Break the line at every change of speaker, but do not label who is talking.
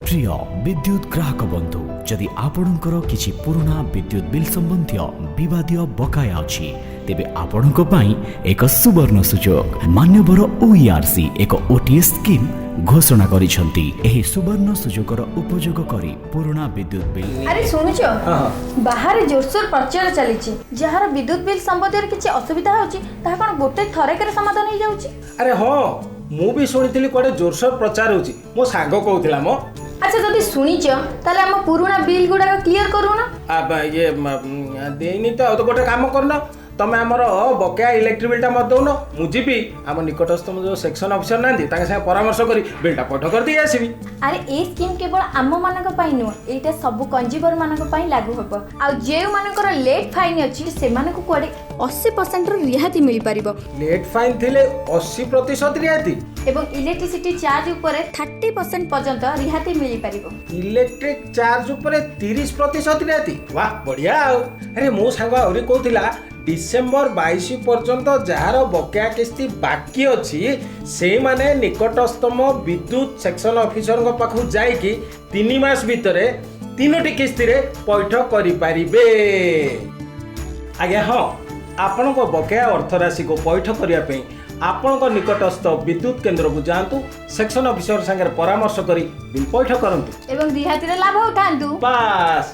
ପ୍ରିୟ ବିଦ୍ୟୁତ ଗ୍ରାହକ ବନ୍ଧୁ, ଯଦି ଆପଣଙ୍କର କିଛି ପୁରୁଣା ବିଦ୍ୟୁତ ବିଲ୍ ସମ୍ବନ୍ଧୀୟ ବିବାଦୀୟ ବକାୟା ଅଛି, ତେବେ ଆପଣଙ୍କ ପାଇଁ ଏକ ସୁବର୍ଣ୍ଣ ସୁଯୋଗ। ମାନ୍ୟବର ଓଇଆରସି ଏକ ଓଟିଏସ୍ ସ୍କିମ୍ ଘୋଷଣା କରିଛନ୍ତି। ଏହି ସୁବର୍ଣ୍ଣ ସୁଯୋଗର ଉପଯୋଗ କରି ପୁରୁଣା ବିଦ୍ୟୁତ ବିଲ୍
ଆରେ ଶୁଣୁଛ, ବାହାରେ ଜୋରସୋର ପ୍ରଚାର ଚାଲିଛି। ଯାହାର ବିଦ୍ୟୁତ ବିଲ୍ ସମ୍ବନ୍ଧୀୟ କିଛି ଅସୁବିଧା ହେଉଛି, ତାହା କ'ଣ ଗୋଟେ ଥରକରେ ସମାଧାନ ହେଇଯାଉଛି?
ଆରେ ହଁ, ମୁଁ ବି ଶୁଣିଥିଲି, କୁଆଡ଼େ ଜୋରସୋର ପ୍ରଚାର ହେଉଛି। ମୋ ସାଙ୍ଗ କହୁଥିଲା ମ।
ଆଚ୍ଛା, ଯଦି ଶୁଣିଛ ତାହେଲେ ଆମ ପୁରୁଣା ବିଲ୍ ଗୁଡାକ କ୍ଲିୟର କରୁନ।
ଇଏ ଦେଇନି ତ। ଆଉ ତ ଗୋଟେ କାମ କରୁନ, ତମେ ଆମର ବକେୟା ଇଲେକ୍ଟ୍ରିକ୍ ବିଲ୍ଟା ମୋତେ ଦଉନ। ମୁଁ ଯିବି, ଆମ ନିକଟସ୍ଥ ଯୋଉ ସେକ୍ସନ ଅଫିସର ନାହାନ୍ତି, ତାଙ୍କ ସାଙ୍ଗେ ପରାମର୍ଶ କରି ବିଲ୍ଟା ପୈଠ କରିଦେଇ ଆସିବି।
ଆରେ, ଏ ସ୍କିମ୍ କେବଳ ଆମ ମାନଙ୍କ ପାଇଁ ନୁହଁ, ଏଇଟା ସବୁ କଞ୍ଜ୍ୟୁମର ମାନଙ୍କ ପାଇଁ ଲାଗୁ ହେବ। ଆଉ ଯେଉଁମାନଙ୍କର ଲେଟ୍ ଫାଇନ୍ ଅଛି, ସେମାନଙ୍କୁ କୁଆଡ଼େ 80%ର ରିହାତି ମିଳିପାରିବ।
ଲେଟ୍ ଫାଇନ୍ ଥିଲେ 80% ରିହାତି?
ଏବଂ ଇଲେକ୍ଟ୍ରିସିଟି ଚାର୍ଜ ଉପରେ 30% ପର୍ଯ୍ୟନ୍ତ ରିହାତି ମିଳିପାରିବ।
ଇଲେକ୍ଟ୍ରିକ୍ ଚାର୍ଜ ଉପରେ 30% ରିହାତି, ବାহ ବଢ଼ିଆ। ଆଉ ଆରେ, ମୋ ସାଙ୍ଗ ଆହୁରି କହୁଥିଲା, ଡିସେମ୍ବର 22 ପର୍ଯ୍ୟନ୍ତ ଯାହାର ବକେୟା କିସ୍ତି ବାକି ଅଛି, ସେଇମାନେ ନିକଟସ୍ଥମ ବିଦ୍ୟୁତ ସେକ୍ସନ ଅଫିସରଙ୍କ ପାଖକୁ ଯାଇକି 3 ମାସ ଭିତରେ ତିନୋଟି କିସ୍ତିରେ ପୈଠ କରିପାରିବେ। ଆଜ୍ଞା ହଁ, ଆପଣଙ୍କ ବକେୟା ଅର୍ଥରାଶିକୁ ପୈଠ କରିବା ପାଇଁ ଆପଣଙ୍କ ନିକଟସ୍ଥ ବିଦ୍ୟୁତ କେନ୍ଦ୍ରକୁ ଯାଆନ୍ତୁ, ସେକ୍ସନ ଅଫିସର ସାଙ୍ଗରେ ପରାମର୍ଶ କରି ବିଲ୍ ପୈଠ କରନ୍ତୁ
ଏବଂ ରିହାତିର ଲାଭ ଉଠାନ୍ତୁ।
ବାସ୍।